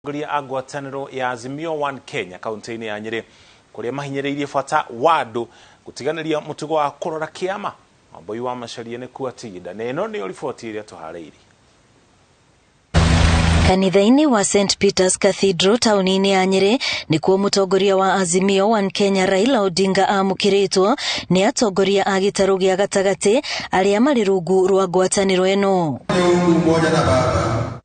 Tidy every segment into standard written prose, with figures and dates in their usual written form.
Atongoria a ngwatanĩro ya Azimio One Kenya kaunti-inĩ ya Nyĩrĩ kũrĩa mahinyĩrĩirie bata wa andũ gũtiganĩria mũtugo wa kũrora kĩama. Wambui wa Macharia nĩ kuatinda na ĩno nĩyo riboti ĩrĩa tũharĩirie. Kanitha-inĩ wa St Peter's Cathedral taũni-inĩ ya Nyĩrĩ nĩkuo mũtongoria wa Azimio One Kenya Raila Odinga amũkĩrĩtwo nĩ atongoria a gĩtarũ gĩa gatagatĩ arĩa marĩ rungu rwa ngwatanĩro ĩno.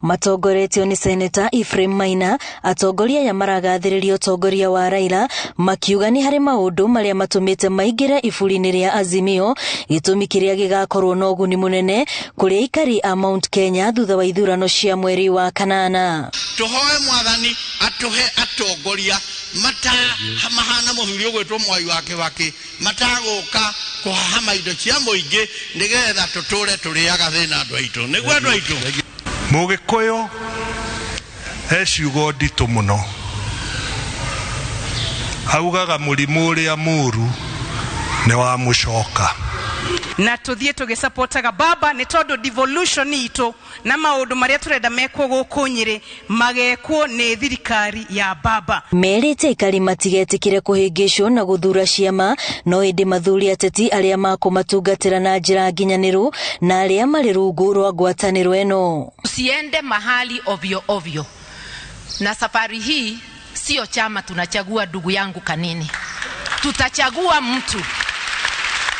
Matongoretio nĩ Seneta Ephraim Maina, atongoria aya maragathĩrĩria ũtongoria wa Raila makiuga nĩ harĩ maũndũ marĩa matũmĩte maingĩre iburi-inĩ rĩa Azimio, gĩtũmi kĩrĩa gĩgakorwo na ũguni mũnene kũrĩ aikari a Mount Kenya thutha wa ithurano cia mweri wa kanana. Tuhoe mwathani atuhe atongoria mata mahana muthuri ugwitwo Mwai wa Kibaki mataguka kuhahama indo cia muingi nigetha tuture turiaga thina andu aitu niguo andu aitu. Mugikuyu he ciugo nditũ mũno, augaga mũrimũ ũrĩa mũru nĩ wa mũcoka. Na tuthie tugisapotaga baba ni tondu devolution itu na maundu maria turenda mekwo guku Nyeri magekwo ni thirikari ya baba. Merite aikari matigetikire kuhingicwo na guthura ciama no indi mathuri ateti aria makumatungatira na njira nginyaniru na aria mari rungu rwa ngwataniro eno. Usiende mahali ovyo ovyo, na safari hii sio chama tunachagua, ndugu yangu Kanini, tutachagua mtu.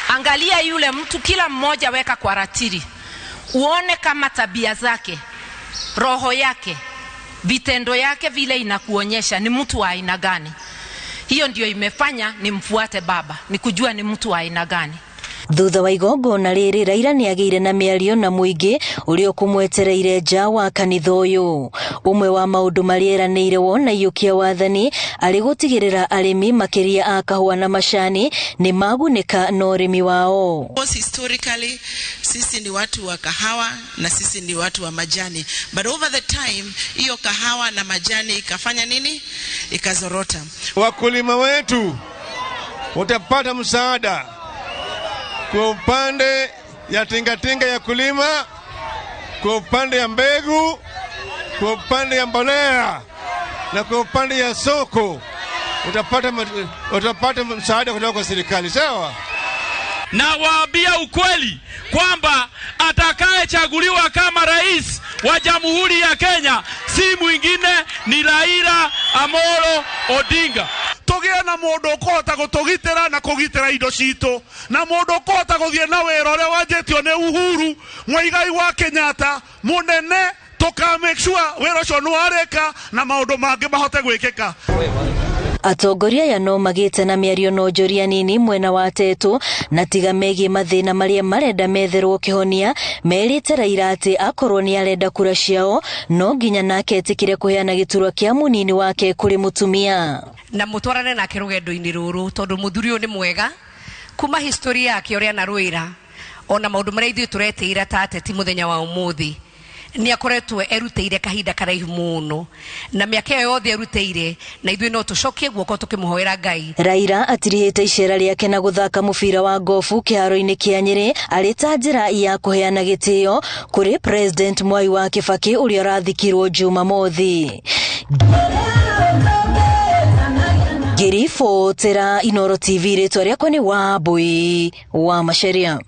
Angalia yule mtu, kila mmoja weka kwa ratili, uone kama tabia zake, roho yake, vitendo yake vile inakuonyesha ni mtu wa aina gani. Hiyo ndio imefanya nimfuate baba, nikujua ni mtu wa aina gani. Thutha wa igongona rĩrĩ Raila nĩagĩire na mĩario na mũingĩ ũrĩa ũkũmwetereire nja wa kanitha ũyũ. Ũmwe wa maũndũ marĩa eranĩire wona iyũkia wathani arĩ gũtigĩrĩra arĩmi makĩria a kahũa na macani nĩ magunĩka na ũrĩmi wao. Historically sisi ni watu wa kahawa na sisi ni watu wa majani, but over the time hiyo kahawa na majani ikafanya nini? Ikazorota. Wakulima wetu watapata msaada kwa upande ya tingatinga ya kulima, kwa upande ya mbegu, kwa upande ya mbolea na kwa upande ya soko. Utapata msaada kutoka kwa serikali, sawa? Na waambia ukweli kwamba atakayechaguliwa kama rais wa Jamhuri ya Kenya si mwingine ni Raila Amolo Odinga. Tugie na mundu ukuhota gutugitira na kugitira indo citu, na mundu ukuhota guthie na wira uria wanjitio ni Uhuru Muigai wa Kenyatta munene, tuka make sure wira ucio ni warika na maundu mangi mahote gwikika. Atongoria aya no magĩte na mĩario na onjoria nini mwena wa Tetu na tiga megiĩ mathĩna marĩa marenda metherwo kĩhonia, merĩte Raila atĩ akorwo nĩ arenda kura ciao no nginya nake etĩkĩre kũheana gĩturwa kĩa mũnini wake kũrĩ mũtumia. Na mũtwarane nake rũgendo-inĩ rũrũ tondũ mũthuri ũyũ nĩ mwega kuma history yake ũrĩa anarũĩra ona maũndũ marĩa ithuĩ tũretĩĩra ta ateti mũthenya wa ũmũthĩ ni akoretwo erutĩire kahinda karaihu mũno na mĩaka ĩyo yothe erutĩire na ithuĩ no tũcokie guoko tũkĩmũhoera Ngai. Raila atirihĩte icera rĩake na gũthaka mũbira wa gofu kĩharo-inĩ kĩa Nyĩrĩ arĩ ta njĩra ya kũheana gĩtĩo kũrĩ President Mwai wa Kibaki ũrĩa ũrathikirwo Jumamothi. Ngĩribotera Inooro TV, rĩtwa rĩakwa nĩ Wambui wa Macharia.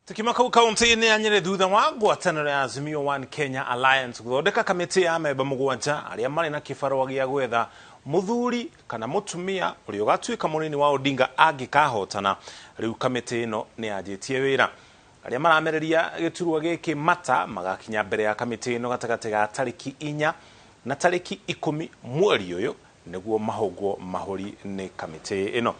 Tukimaka kaunti-inĩ ya Nyĩrĩ thutha wa ngwatanĩro ya Azimio One Kenya Alliance gũthondeka kamĩtĩ ya amemba mũgwanja arĩa marĩ na kĩbarũa gĩa gwetha mũthuri kana mũtumia ũrĩa ũgatuĩka mũnini wa Odinga angĩkahotana. Rĩu kamĩtĩ ĩno nĩ yanjĩtie wĩra. Arĩa maramereria gĩturwa gĩkĩ mata magakinya mbere ya kamĩtĩ ĩno gatagatĩ ga tarĩki 4 na tarĩki 10 mweri ũyũ nĩguo mahũngwo mahũri nĩ kamĩtĩ ĩno.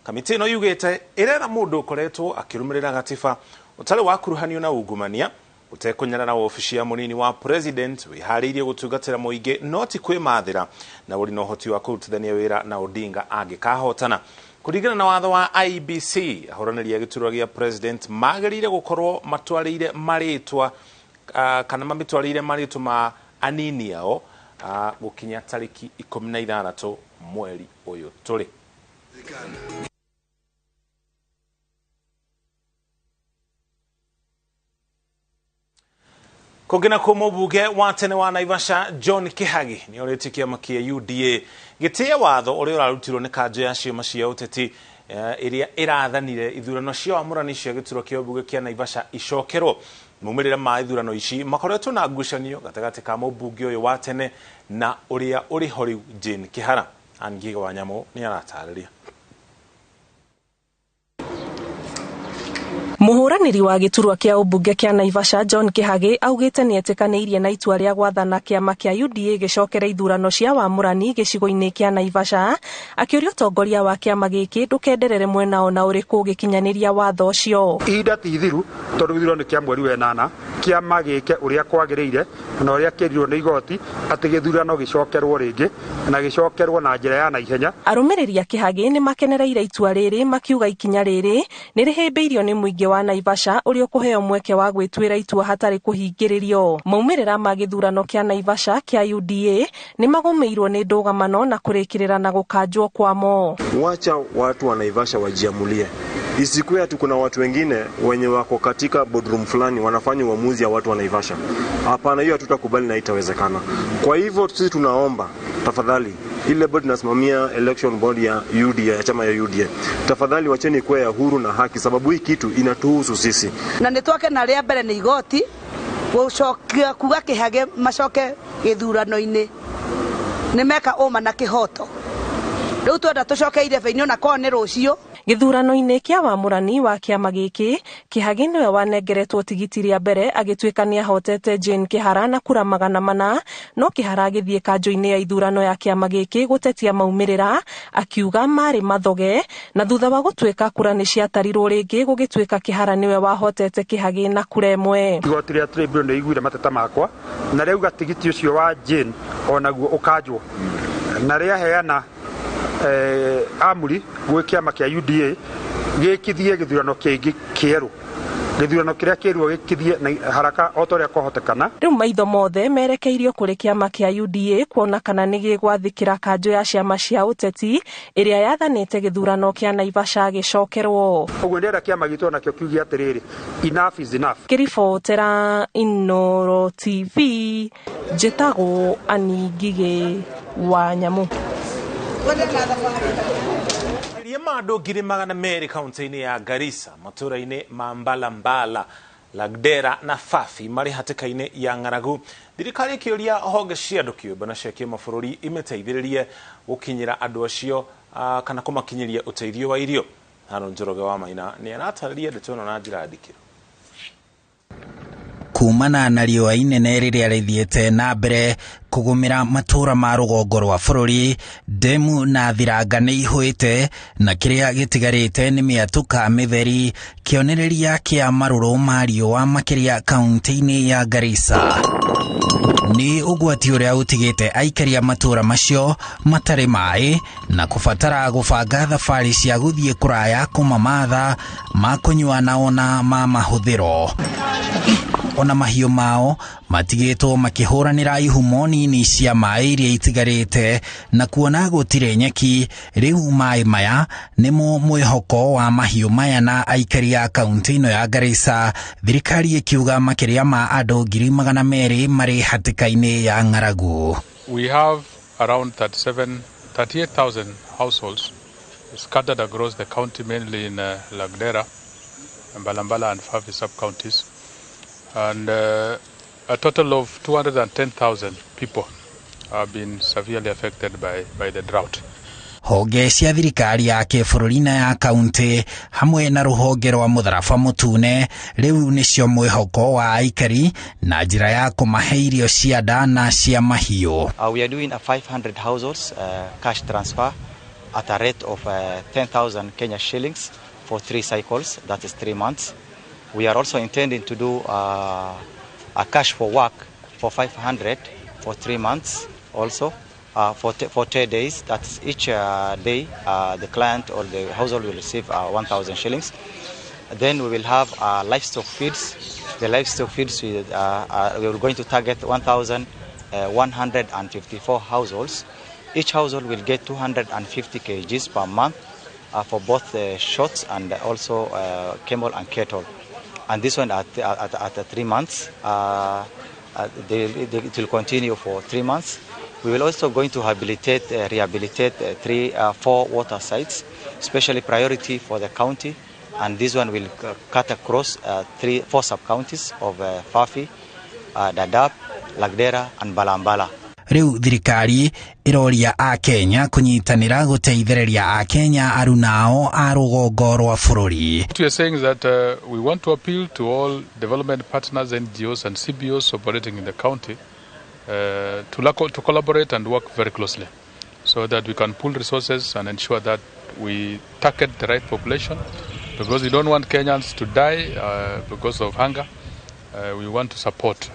Kamĩtĩ ĩno yugĩte ĩretha mũndũ ũkoretwo akĩrũmĩrĩra gatiba ũtarĩ wakuruhanio na ungumania, ũtekũnyarara wabici ya mũnini wa president, wĩharĩirie gũtungatĩra mũingĩ no ti kwĩmathĩra, na ũrĩ na ũhoti wa kũrutithania wĩra na Odinga angĩkahotana. Kũringana na watho wa IEBC, ahũranĩri a gĩturwa gĩa president magĩrĩire gũkorwo matwarĩire marĩtwa kana mamĩtwarĩire marĩtwa ma anini ao gũkinya tarĩki 16 mweri ũyũ tũrĩ. Kũngĩ nakuo mũmbunge wa tene wa Naivasha John Kĩhagi nĩ orĩtie kĩama kĩa UDA gĩtĩe watho ũrĩa ũrarutirwo nĩ kanjũ ya ciama cia ũteti ĩrĩa ĩrathanire ithurano cia wamũrani cia gĩturwa kĩa ũmbunge kĩa Naivasha icokerwo. Maumĩrĩra ma ithurano ici makoretwo na ngucanio gatagatĩ ka mũmbunge ũyũ wa tene na ũrĩa ũrĩ ho rĩu Jane Kĩhara. Ann Ngĩge wa Nyamũ nĩ aratarĩria. Mũhũranĩri wa gĩturwa kĩa ũmbunge kĩa Naivasha John Kĩhagĩ augĩte nĩetĩkanĩirie na itua rĩa gwathana kĩama kĩa UDA gĩcokere ithurano cia wamũrani gĩcigo-inĩ kĩa Naivasha, akĩũria ũtongoria wa kĩama gĩkĩ ndũkenderere mwena ona ũrĩkũ ũgĩkinyanĩria watho ũcio. Ihinda ti ithiru tondũ gĩthurano nĩ kĩa mweri wa ĩnana, kĩama gĩke ũrĩa kwagĩrĩire na ũrĩa kĩrirwo nĩ igoti atĩ gĩthurano gĩcokerwo rĩngĩ na gĩcokerwo na njĩra ya naihenya. Arũmĩrĩri a Kĩhagĩ nĩ makenereire itua rĩrĩ makiuga ikinya rĩrĩ nĩ rĩhĩmbĩirio nĩ mũingĩ wa Naivasha ũrĩa ũkũheo mweke wa gwĩtuĩra itua hatarĩ kũhingĩrĩrio. Maumĩrĩra ma gĩthurano kĩa Naivasha kĩa UDA nĩ magũmĩirwo nĩ ndũgamano na kũrĩkĩrĩra na gũkanjwo kwamo. Wacha watu wa Naivasha wajiamulie. Isikuwe ati kuna watu wengine wenye wako katika boardroom fulani wanafanya uamuzi ya watu wa Naivasha. Hapana, hiyo hatutakubali na itawezekana. Kwa hivyo sisi tunaomba tafadhali, ile board inasimamia election board ya UDA, ya chama ya UDA, tafadhali wacheni kuwa ya huru na haki, sababu hii kitu inatuhusu sisi. Na nitwake na rĩa mbere nĩ igoti gũcokia kuga Kĩhagĩ macoke gĩthurano-inĩ nĩ meka ũma na kĩhoto. Rĩu twenda tũcoke irebe-inĩ ona korwo nĩ rũciũ. Gĩthurano-inĩ kĩa wamũrani wa kĩama gĩkĩ, Kĩhagĩ nĩwe wanengeretwo tigiti rĩa mbere agĩtuĩka nĩahotete Jane Kĩhara na kura 400, no Kĩhara agĩthiĩ kanjũ-inĩ ya ithurano ya kĩama gĩkĩ gũtetia maumĩrĩra akiuga marĩ mathoge, na thutha wa gũtuĩka kura nĩ ciatarirwo rĩngĩ gũgĩtuĩka Kĩhara nĩwe wahotete Kĩhagĩ na kura ĩmwe. Igoti rĩa tribunal nĩ iguire mateta makwa na rĩauga tigiti ũcio wa Jane onaguo ũkanjwo na rĩaheana amuri gwĩ kĩama kĩa UDA gĩkithie gĩthurano kĩngĩ kĩerũ, gĩthurano kĩrĩa kĩerũ gĩkithie na haraka o ta ũrĩa kwahotekana. Rĩu maitho mothe merekeirio kũrĩ kĩama kĩa UDA kuona kana nĩ gĩgwathĩkĩra kanjũ ya ciama cia ũteti ĩrĩa yathanĩte gĩthurano kĩa Naivasha gĩcokerwo. Ũguo ndĩrenda kĩama gitũ onakĩo kiuge atĩrĩrĩ, enough is enough. Ngĩribotera Inooro TV, njĩtagwo Ann Ngigĩ wa Nyamũ. Makĩria ma andũ 200,000 kaunti-inĩ ya Garissa, matũũra-inĩ ma Mbalambala, Lagdera na Fafi marĩ hatĩka-inĩ ya ng'aragu. Thirikari ĩkĩũria honge cia andũ kĩũmbe na cia kĩmabũrũri imeteithĩrĩrie gũkinyĩra andũ acio kana kũmakinyĩria ũteithio wa irio. Haron Njoroge wa Maina nĩ aratarĩria ndeto ĩno na njĩra ndikĩru. Kumana na riũa inene rĩrĩa rĩthiĩte na mbere kũgũmĩra matũũra ma rũgongo rwa bũrũri, ndemu na thiranga nĩ ihũĩte na kĩrĩa gĩtigarĩte nĩ mĩatũka mĩtheri, kĩonereria kĩa marũrũ ma riũa makĩria kaunti-inĩ ya Garissa. Nĩ ũgwati ũrĩa ũtigĩte aikari a matũũra macio matarĩ maĩ na kũbatara gũbanga thabarĩ cia gũthiĩ kũraya kũmamatha ma kũnyua na ona ma mahũthĩro. Ona mahiũ mao matigĩtwo makĩhũranĩra ihumo nini cia maĩ iria itigarĩte na kuona gũtirĩ nyeki, rĩu maĩ maya nĩmo mwĩhoko wa mahiũ maya na aikari a kaunti ĩno ya Garissa, thirikari ĩkiuga makĩria ma andũ 200,000 marĩ hatĩka-inĩ ya ng'aragu. We have around 38,000 households scattered across the county, mainly in Lagdera, Mbalambala and Fafi sub-counties, and a total of 210,000 people have been severely affected by the drought. Honge cia thirikari ya kĩbũrũri na ya kaunti hamwe na rũhonge rwa mũtharaba mũtune rĩu nĩcio mwĩhoko wa aikari na njĩra ya kũmahe irio cia nda na cia mahiũ. We are doing a 500 households cash transfer at a rate of 10,000 Kenya shillings for 3 cycles, that is 3 months. We are also intending to do a cash for work for 500 for 3 months also, for 10 days. That's each day the client or the household will receive 1,000 shillings. Then we will have livestock feeds. The livestock feeds we are going to target 1,154 households. Each household will get 250 kgs per month for both the shots and also camel and cattle. And this one at 3 months. It will continue for 3 months. We will also going to rehabilitate 4 water sites, especially priority for the county, and this one will cut across 4 sub-counties of Fafi, Dadaab, Lagdera and Balambala. Riu thirikari iroria a Kenya kunyitanira guteithĩrĩria a Kenya arunao a rũgongo rwa bũrũri. What we are saying is that we want to appeal to all development partners, NGOs and CBOs operating in the county to collaborate and work very closely so that we can pool resources and ensure that we target the right population, because we don't want Kenyans to die because of hunger. We want to support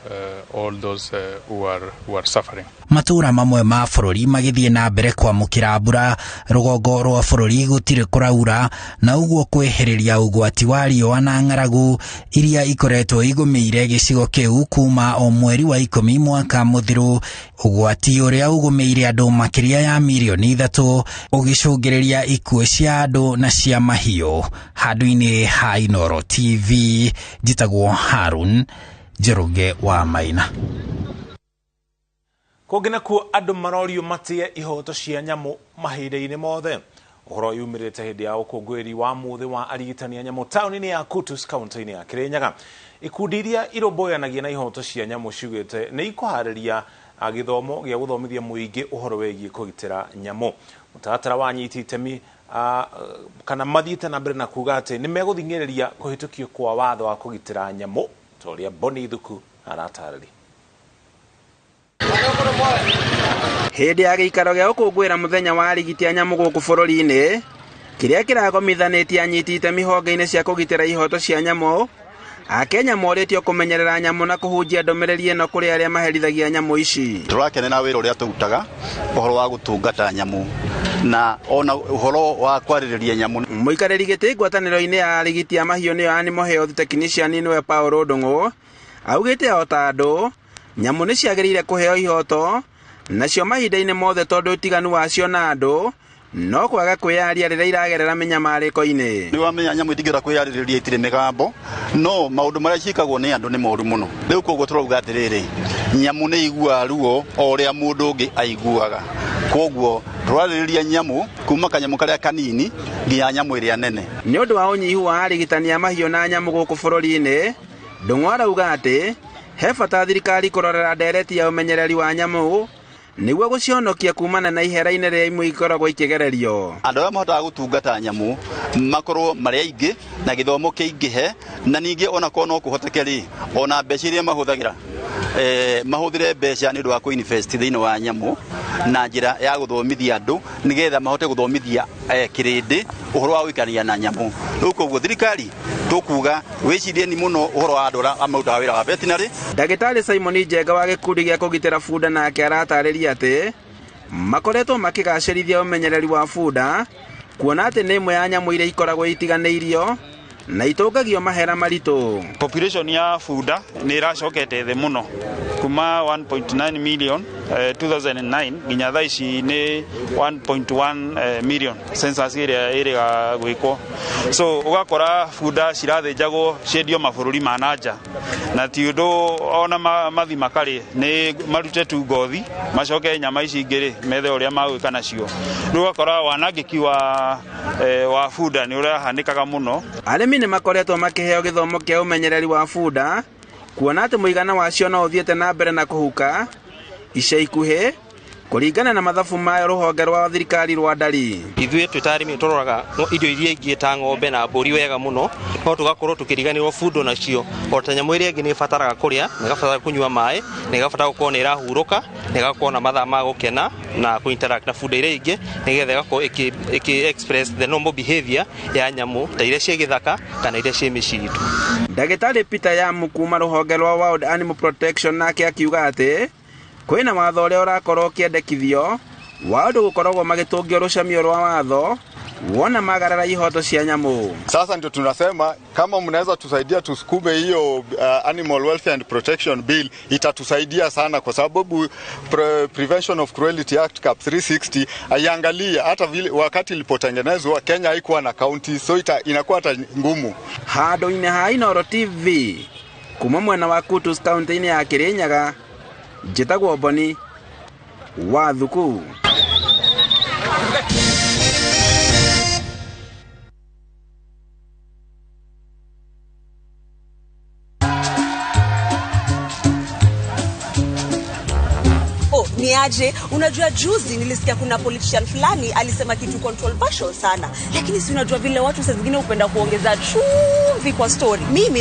all those who are suffering. Matura mamwe ma bũrũri magĩthiĩ na mbere kwamũkĩra mbura rũgongo rwa bũrũri gũtirĩ kũraura na ũguo kwĩhĩrĩria ũgwati wa riũa na ng'aragu iria ikoretwo igũmĩire gĩcigo kĩu kuma o mweri wa 10 mwaka mũthiru, ũgwati ũrĩa ũgũmĩire andũ makĩria ya mirioni 3 ũgĩcũngĩrĩria ikuũ cia andũ na cia mahiũ. Handũ-inĩ ha Inooro TV njĩtagwo Harun Njoroge wa Maina. Kũngĩ nakuo andũ marorio matĩe ihoto cia nyamũ mahinda-inĩ mothe. Ũhoro yumĩrĩte hĩndĩ ya ũkũngũĩri wa mũthĩ wa arigitani a nyamũ taũni-inĩ ya Kutus kaunti-inĩ ya Kirinyaga. Ikundi iria irũmbũyanagia na ihoto cia nyamũ ciugĩte nĩ ikũharĩria gĩthomo gĩa gũthomithia mũingĩ ũhoro wĩgiĩ kũgitĩra nyamũ. Mũtaratara wa anyiti itemi kana mathiĩte na mbere na kuga atĩ nĩ megũthing'ĩrĩria kũhĩtũkio kwa watho wa kũgitĩra nyamũ ta ũrĩa Bonny Thuku aratarĩria. Hĩndĩ ya gĩikaro gĩa gũkũngũĩra mũthenya wa arigiti a nyamũ gũkũ bũrũri-inĩ kĩrĩa kĩragomithanĩtie anyiti itemi honge-inĩ cia kũgitĩra ihoto cia nyamũ, Akenya morĩtio kũmenyerera nyamũ na kũhunjia ndũmĩrĩri ĩno kũrĩ arĩa maherithagia nyamũ ici. Tũrakenera wĩra ũrĩa tũrutaga ũhoro wa gũtungata nyamũ na ona ũhoro wa kwarĩrĩria nyamũ. Mũikarĩri gĩtĩ ngwatanĩro-inĩ ya arigiti a mahiũ nĩyo Animal Health Technician nĩwe Paul Ndung'u augĩte o ta andũ nyamũ nĩ ciagĩrĩire kũheo ihoto nacio mahinda-inĩ mothe tondũ ũtiganu wacio na andũ no kwaga kwĩyaria rĩrĩa iragerera mĩnyamarĩko-inĩ. Nĩ wamenya nyamũ itingĩhota kwĩyarĩrĩria itirĩ mĩgambo, no maũndũ marĩa ciĩkagwo nĩ andũ nĩ moru mũno. Rĩu koguo tũrauga atĩrĩrĩ, nyamũ nĩ iguaga ruo o ũrĩa mũndũ ũngĩ aiguaga. Koguo tũrarĩrĩria nyamũ kuma kanyamũ karĩa kanini nginya nyamũ ĩrĩa nene. Nĩ ũndũ wa ũnyihu wa arigitani a mahiũ na nyamũ gũkũ bũrũri-inĩ, Ndung'u arauga atĩ he bata thirikari kũrorera ndereti ya ũmenyereri wa nyamũ nĩguo gũcionokia kumana na ihera-inĩ rĩa imwe ikoragwo ikĩgererio. Andũ arĩa mahotaga gũtungata nyamũ makorwo marĩ aingĩ na gĩthomo kĩingĩhe, na ningĩ onakorwo no kũhoteke rĩ, ona mbeca iria mahũthagĩra mahũthĩre mbeca nĩ ũndũ wa kũ-invest thĩinĩ wa nyamũ na njĩra ya gũthomithia andũ nĩgetha mahote gũthomithia kĩrĩndĩ ũhoro wa gũikarania na nyamũ. Rĩu koguo thirikari tũkuga wĩcirie ni mũno ũhoro wa andũ arĩa marutaga wĩra wa veterinary. Ndagĩtarĩ Simon Njenga wa gĩkundi gĩa kũgitĩra bunda nake aratarĩria atĩ makoretwo makĩgacĩrithia ũmenyereri wa bunda kuona atĩ nĩ ĩmwe ya nyamũ iria ikoragwo itiganĩirio na itũngagio mahera maritũ. Population ya bunda nĩ ĩracokete thĩ mũno kuma 1.9 million 2009 nginya thaa ici nĩ 1.1 million census ĩrĩa ĩrĩga gwĩkwo. So ũgakora bunda cirathĩnjagwo ciendio mabũrũri ma nanja, na ti ũndũ ona mathi makarĩ nĩ marute tu ngothi macoke nyama ici ingĩ rĩ methe ũrĩa magwĩka nacio. Rĩu ũgakora wanangĩki wa bunda nĩ ũrahanĩkaga mũno. Arĩmi nĩ makoretwo makĩheo gĩthomo kĩa ũmenyereri wa bunda kuona atĩ mũigana wacio no ũthiĩte na mbere na kũhuka ica ikuhĩ kũringana na mathabu mayo rũhonge rwa thirikari rwa ndari. Ithuĩ twĩ ta arĩmi tũroraga indo iria ingĩ ta ng'ombe na mbũri wega mũno, no tũgakorwo tũkĩriganĩrwo bunda nacio o ta nyamũ ĩrĩa ĩngĩ nĩ ĩbataraga kũrĩa, na ĩgabatara kũnyua maĩ, na ĩgabatara gũkorwo nĩ ĩrahurũka, na ĩgakorwo na mathaa ma gũkena na kũ-interact na bunda iria ingĩ nĩgetha ĩgakorwo ĩkĩ express the normal behavior ya nyamũ ta iria ciĩ gĩthaka kana iria ciĩ mĩciĩ itũ. Ndagĩtarĩ Peter Yamu kuma rũhonge rwa World Animal Protection nake akiuga atĩ kwĩna watho ũrĩa ũrakorwo ũkĩendekithio wa andũ gũkoragwo magĩtũngio rũcamio rwa watho wona magarara ihoto cia nyamũ. Sasa ndio tunasema kama mnaweza tusaidia tusukume hiyo Animal Welfare and Protection Bill, itatusaidia sana kwa sababu Prevention of Cruelty Act Cap 360 haiangalii hata vile wakati ilipotengenezwa Kenya haikuwa na county, so inakuwa hata ngumu. Handũ-inĩ ha Inooro TV Kuma mwena wa Kutus kaunti-inĩ ya Kirinyaga, njĩtagwo Boni wa Thuku. Ni aje, unajua juzi nilisikia kuna politician fulani alisema kitu controversial sana, lakini si unajua vile watu saa zingine hupenda kuongeza chumvi kwa story. Mimi